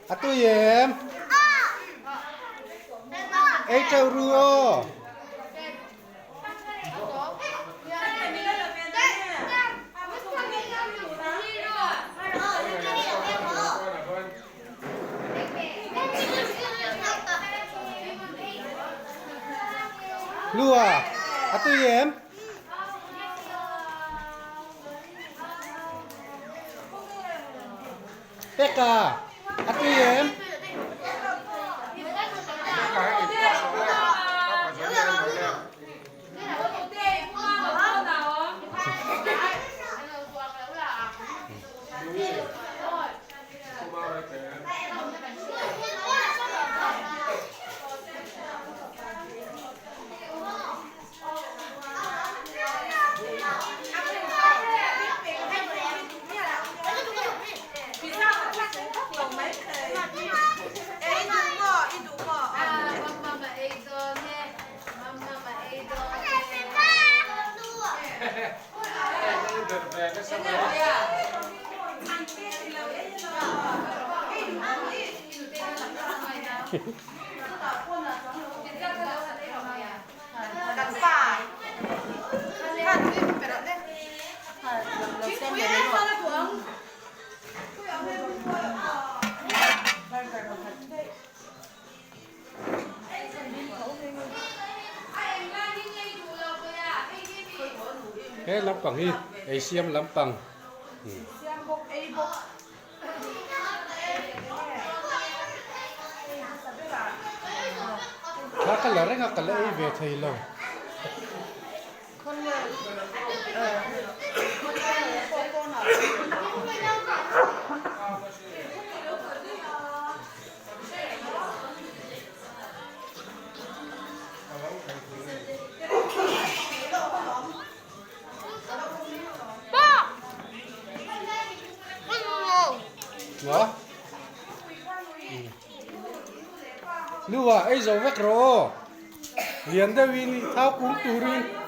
A tui em? Ei teuh ru aw. Lua, a tui em? Peka, a tui em? He lampang hi ei siam lampang. Thla ka la reng a ka la ei ve thei lo. Maw? Lu ah ei zo vek rawh aw. Lian deuhin thau kung turin.